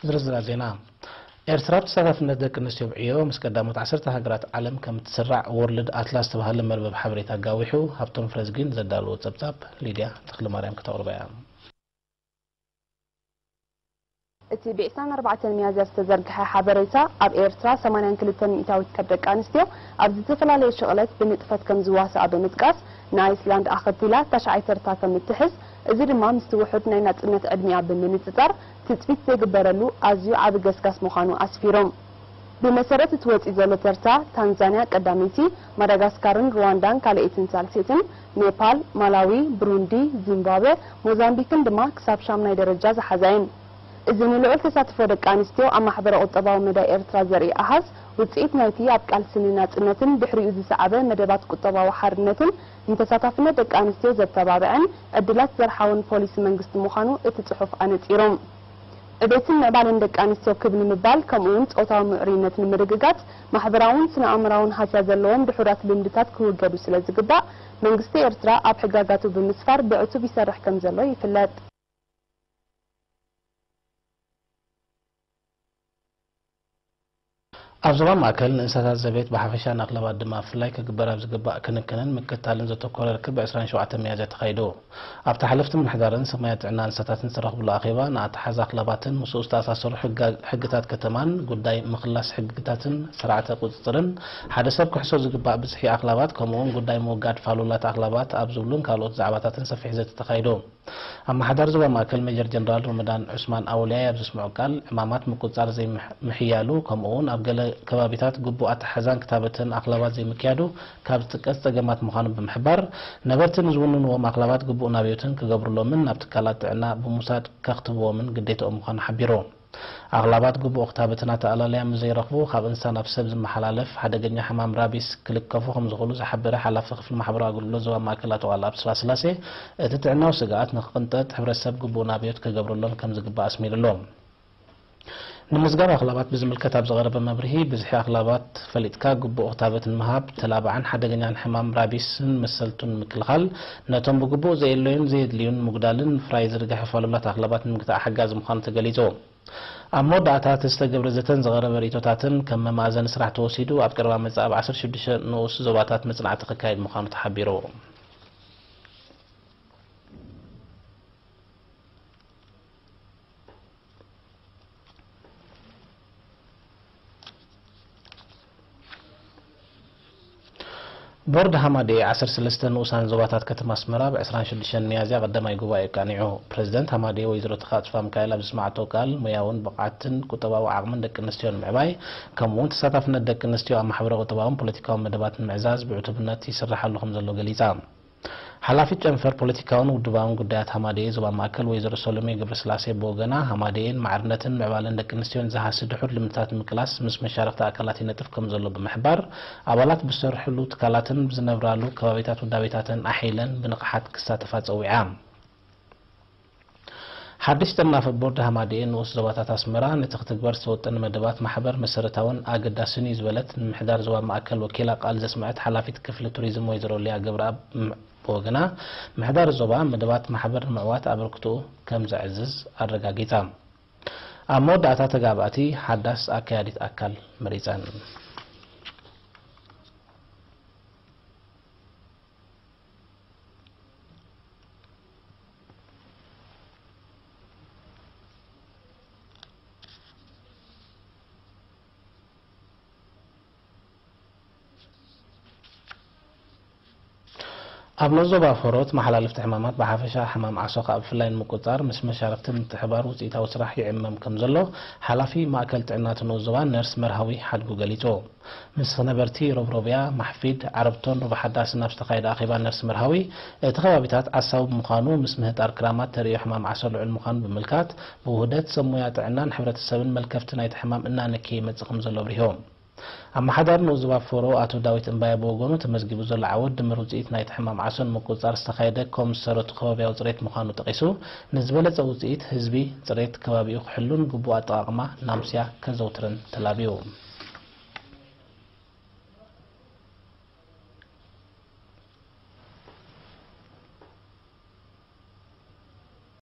ዝርዝራት ዜና። ኤርትራ ብተሳታፍነት ደቂ ኣንስትዮ ኣብ ዕዮ ምስ ቀዳሞት ዓሰርተ ሃገራት ዓለም ከም እትስራዕ ወርልድ ኣትላስ ዝተባህለ መርበብ ሓበሬታ ኣጋዊሑ። ሃብቶም ፍረዝጊን ዘዳለዎ ጸብጻብ ሊድያ ተኽለማርያም ክተቕርቦ እያ። እቲ ብ ዕስራን ኣርባዕተን ሚያዝያ ዝተዘርግሐ ሓበሬታ፣ ኣብ ኤርትራ ሰማንያን ክልተን ሚእታዊት ካብ ደቂ ኣንስትዮ ኣብ ዝተፈላለየ ሽቕለት ብንጥፈት ከም ዝዋስኣ ብምጥቃስ፣ ንኣይስላንድ ኣኸቲላ ታሽዓይ ተርታ ከም እትሕዝ፣ እዚ ድማ ምስቲ ውሑድ ናይ ናጽነት ዕድሚኣ ብምንጽጻር ትጽቢት ዘይግበረሉ ኣዝዩ ዓቢ ገስጋስ ምዃኑ ኣስፊሮም። ብመሰረት እቲ ወጺኡ ዘሎ ተርታ፣ ታንዛንያ ቀዳመይቲ፣ ማዳጋስካርን ሩዋንዳን ካልኣይትን ሳልሰይትን፣ ኔፓል፣ ማላዊ፣ ብሩንዲ፣ ዚምባብወ፣ ሞዛምቢክን ድማ ክሳብ ሻምናይ ደረጃ ዝሓዛ እየን። እዚ ንልዑል ተሳትፎ ደቂ ኣንስትዮ ኣብ ማሕበረ-ቁጠባዊ መዳይ ኤርትራ ዘርኢ ኣሃዝ፣ ውጽኢት ናይቲ ኣብ ቃልሲ ንናጽነትን ድሕሪኡ ዝሰዓበ መደባት ቁጠባዊ ሓርነትን ንተሳታፍነት ደቂ ኣንስትዮ ዘተባብዐን ዕድላት ዘርሓውን ፖሊሲ መንግስቲ ምዃኑ እቲ ጽሑፍ ኣነጺሩ። ዕቤትን ምዕባለን ደቂ ኣንስትዮ ክብ ንምባል፣ ከምኡ'ውን ጾታዊ ምዕሩይነት ንምርግጋጽ፣ ማሕበራውን ስነ-ኣእምራውን ሃስያ ዘለዎም ድሑራት ልምድታት ክውገዱ ስለ ዝግባእ፣ መንግስቲ ኤርትራ ኣብ ሕጋጋቱ ብምስፋር ብዕቱብ ይሰርሕ ከም ዘሎ ይፍለጥ። ኣብ ዞባ ማእከል ንእንስሳታት ዘቤት ብሓፈሻ ንኣኽላባት ድማ ብፍላይ ክግበር ኣብ ዝግባእ ክንክንን ምክትታልን ዘተኮረ ርክብ ብ ዕስራን ሸውዓተን ሚያዝያ ተኻይዱ። ኣብቲ ሓለፍቲ ምምሕዳርን ሰብ ሞያ ጥዕና እንስሳታትን ዝተረኽብሉ ኣኼባ፣ ንኣተሓሕዛ ኣኽላባትን ምስኡ ዝተኣሳሰሩ ሕጋ-፣ ሕግታት ከተማን፣ ጉዳይ ምኽላስ ሕግታትን ስርዓተ ቁጽጽርን፣ ሓደ ሰብ ክሕሶ ዝግባእ ብዝሒ ኣኽላባት፣ ከምኡ'ውን ጉዳይ ምውጋድ ፋሉላት ኣኽላባት ኣብ ዝብሉን ካልኦት ዛዕባታትን ሰፊሕ ዘተ ተኻይዱ። ኣመሓዳሪ ዞባ ማእከል ሜጀር ጀነራል ረመዳን ዑስማን ኣውልያይ ኣብ ዘስምዖ ቃል፣ ዕማማት ምቁጽጻር ዘይምሕ-፣ ምሕያሉ፣ ከምኡ'ውን ኣብ ገለ ከባቢታት ግቡእ ኣተሓሕዛን ክታበትን ኣኽላባት ዘይምክያዱ ካብ ዝጥቀስ ጸገማት ምዃኑ ብምሕባር፣ ነበርቲ ንዝውንንዎም ኣኽላባት ግቡእ ናብዮትን ክገብሩሎምን ናብ ትካላት ጥዕና ብምውሳድ ከኽትብዎምን ግዴትኦም ምዃኑ ሓቢሩ። ኣኽላባት ግቡእ ክታበትን ኣተኣላልያን ምስ ዘይረኽቡ፣ ካብ እንስሳ ናብ ሰብ ዝመሓላለፍ ሓደገኛ ሕማም ራቢስ ክልከፉ ከም ዝኽእሉ ዝሓበረ ሓላፊ ክፍሊ ማሕበራዊ ኣገልግሎት ዞባ ማእከል ኣቶ ቃልኣብ ተስፋስላሴ፣ እቲ ጥዕናዊ ስግኣት ንኽቕንጠጥ፣ ሕብረተሰብ ግቡእ ናብዮት ክገብረሎም ከም ዝግባእ ኣስሚሩ'ሎ። ንምዝጋብ ኣኽላባት ብዝምልከት ኣብ ዝቐረበ መብርሂ፣ ብዝሒ ኣኽላባት ፈሊጥካ ግቡእ ክታበት ንምሃብ፣ ተላባዕን ሓደገኛን ሕማም ራቢስን መሰልቱን ንምክልኻል፣ ነቶም ብግቡእ ዘየለዩን ዘየድልዩን ምጉዳልን ምፍራይ ዝርግሐ ፋሉላት ኣኽላባት ንምግታእ ሓጋዚ ምዃኑ ተገሊጹ። ኣብ መወዳእታ እቲ ዝተገብረ ዘተን ዝቐረበ ርእይቶታትን ከም መማእዘኒ ስራሕ ተወሲዱ ኣብ ቀረባ መጻኢ ኣብ ዓሰርተ ሽዱሽተ ንኡስ ዞባታት መጽናዕቲ ክካየድ ምዃኑ ተሓቢሩ። ቦርድ ሃማደኤ ዓሰርተ ሰለስተ ንኡሳን ዞባታት ከተማ ኣስመራ ብ ዕስራን ሽዱሽተን ሚያዝያ ቀዳማይ ጉባኤ ኣቃኒዑ። ፕረዚደንት ሃማደኤ ወይዘሮ ተኻጽፋ ሚካኤል ኣብ ዘስምዓቶ ቃል፣ ሞያውን ብቕዓትን ቁጠባዊ ዓቕምን ደቂ ኣንስትዮ ንምዕባይ፣ ከምኡ'ውን ተሳታፍነት ደቂ ኣንስትዮ ኣብ ማሕበረ-ቁጠባውን ፖለቲካውን መደባት ንምዕዛዝ ብዕቱብነት ይስርሓሉ ከም ዘሎ ገሊጻ። ሓላፊት ጨንፈር ፖለቲካውን ውድባውን ጉዳያት ሃማደኤ ዞባ ማእከል ወይዘሮ ሰሎሜ ገብረስላሴ ብወገና፣ ሃማደኤን ማዕርነትን ምዕባለን ደቂ ኣንስትዮን ዝሃሲ ድሑር ልምድታት ንምቅላስ ምስ መሻርኽቲ ኣካላት ይነጥፍ ከም ዘሎ ብምሕባር፣ ኣባላት ብዝሰርሕሉ ትካላትን ብዝነብራሉ ከባቢታት ውዳቤታተን ኣሐይለን ብንቕሓት ክሳተፋ ጸዊዓ። ሓድሽ ጥርናፈ ቦርድ ሃማደኤ ንኡስ ዞባታት ኣስመራ፣ ነቲ ክትግበር ዝተወጠነ መደባት ማሕበር መሰረታውን ኣገዳስን እዩ ዝበለት ንምምሕዳር ዞባ ማእከል ወኪላ ቃል ዘስመዐት ሓላፊት ክፍሊ ቱሪዝም ወይዘሮ ሊያ ገብረኣብ፣ ም-፣ ብወገና፣ ምምሕዳር ዞባ መደባት ማሕበር ንምዕዋት ኣበርክቶኡ ከም ዘዕዝዝ ኣረጋጊጻ። ኣብ መወዳእታ፣ ተጋባእቲ ሓዳስ ኣካያዲት ኣካል መሪጸን። ኣብ ዞባ ፎሮ ተመሓላለፍቲ ሕማማት ብሓፈሻ ሕማም ዓሶ ከኣ ብፍላይ ንምቁጽጻር ምስ መሻርኽቲ ምትሕብባር ውጽኢታዊ ስራሕ ይዕመም ከም ዘሎ ሓላፊ ማእከል ጥዕና እቲ ንኡስ ዞባ ነርስ መርሃዊ ሓድጉ ገሊጹ። ምስ ነበርቲ ሮብሮብያ፣ ማሕፊድ፣ ዓረብቶን ሩባ ሓዳስን ኣብ ዝተኻየደ ኣኼባ ነርስ መርሃዊ፣ እቲ ከባቢታት ዓሳዊ ብምዃኑ ምስ ምህጣር ክራማት ተርእዮ ሕማም ዓሶ ልዑል ምዃኑ ብምምልካት፣ ብውህደት ሰብ ሞያ ጥዕናን ሕብረተሰብን መልከፍቲ ናይቲ ሕማም እናነከየ ይመጽእ ከም ዘሎ ኣብሪሆም። ኣመሓዳሪ ንኡስ ዞባ ፎሮ ኣቶ ዳዊት እምባየ ብወገኑ፣ ተመዝጊቡ ዘሎ ዓወት ድምር ውጽኢት ናይቲ ሕማም ዓሶ ንምቁጽጻር ዝተኻየደ ከም ዝሰረቱ ከባቢያዊ ጽሬት ምዃኑ ጠቒሱ፣ ንዝበለጸ ውጽኢት ህዝቢ ጽሬት ከባቢኡ ክሕሉን ግቡእ ኣጠቓቕማ ናምስያ ከዘውትርን ተላብዩ።